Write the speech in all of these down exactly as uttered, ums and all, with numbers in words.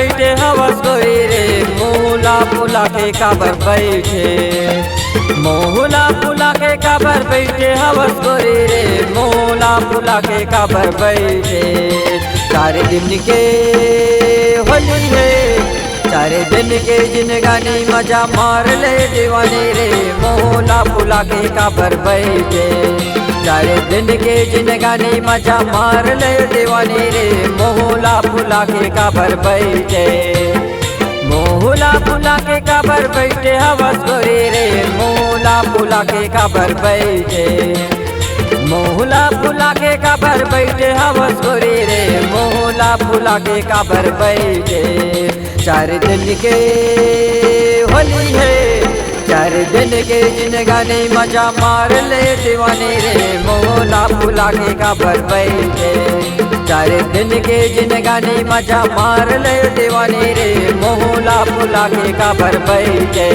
बइठे हवस गोरी रे, मुँह ला फुला के काबर बइठे? मुँह ला फुला के काबर बइठे हवस गोरी रे, मुँह ला फुला के काबर बइठे? चार दिन के होली हे, चार दिन के जिनगानी मजा मार ले दीवानी रे, मुँह ला फुला के काबर बइठे? चार दिन के जिनगानी मजा मार ले दीवानी रे, मुँह ला फुला के काबर बइठे? मुँह ला फुला के काबर बइठे हवस गोरी रे, मुँह ला फुला के काबर बइठे? मुँह ला फुला के काबर बइठे हवस गोरी रे, मुँह ला फुला के काबर बइठे? चार दिन के होली हे, चार दिन के जिनगानी मजा मार ले दीवानी रे, मुँह ला फुला के काबर बइठे? चार दिन के जिनगानी मजा मार ले दीवानी रे, मुँह ला फुला के काबर बइठे?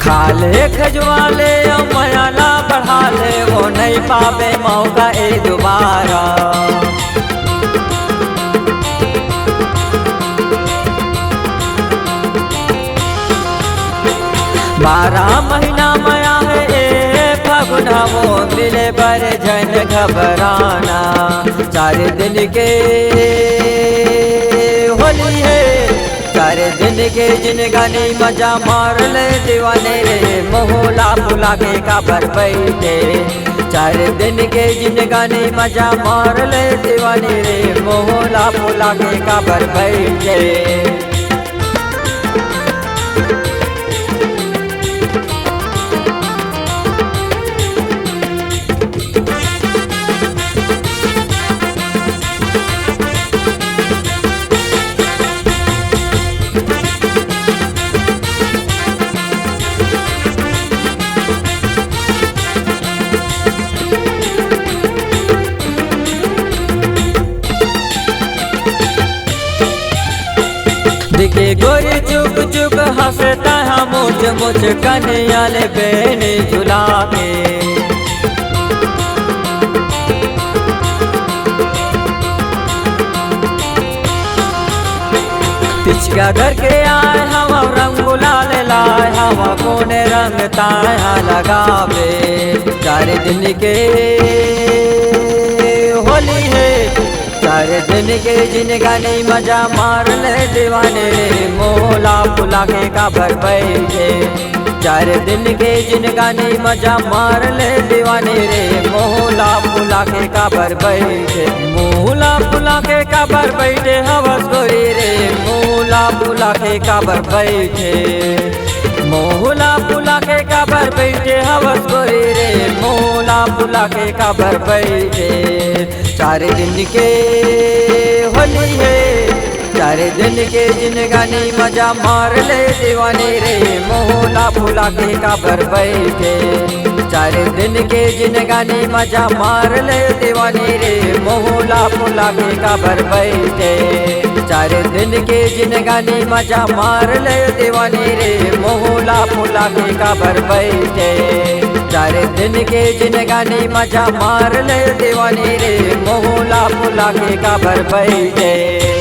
खा ले, खजवा ले, अउ मया ला बढ़ा ले, वो नइ पाबे मौका ए दुबारा। बारह महीना मया हे ए फगुन, वो मिले बर झन घबराना। चार दिन के होली हे, चार दिन के जिनगानी मजा मार ले दीवानी रे, मुँह ला फुला के काबर बइठे? चार दिन के जिनगानी मजा मार ले दीवानी रे, मुँह ला फुला के काबर बइठे? देखे गोरी चुक चुक हँसता है मुच मुच, कनिया ले बेनी झुला के। पिचका धर के आए हवा, रंग गुलाल लाए हवा, कोने रंग ताया लगावे। चार दिन के होली हे, चार दिन के जिनगानी मजा मार ले दीवानी रे, मुँह ला फुला के काबर बइठे? चार दिन के जिनगानी मजा मार ले दीवानी रे, मुँह ला फुला के काबर बइठे? मुँह ला फुला के काबर बइठे हवस गोरी रे, मुँह ला फुला के काबर बइठे? मुँह ला फुला के काबर बइठे हवस गोरी रे, मुँह ला फुला के काबर बइठे? चार दिन के होली हे, चार दिन के जिनगानी मजा मार ले दीवानी रे, मुँह ला फुला के काबर बइठे? चार दिन के जिनगानी मजा मार ले दीवानी रे, मुँह ला फुला के काबर बइठे? चार दिन के जिनगानी मजा मार ले दीवानी रे, मुँह ला फुला के काबर बइठे? चार दिन के जिनगानी मजा मार ले दीवानी रे, मुँह ला फुला के काबर बइठे?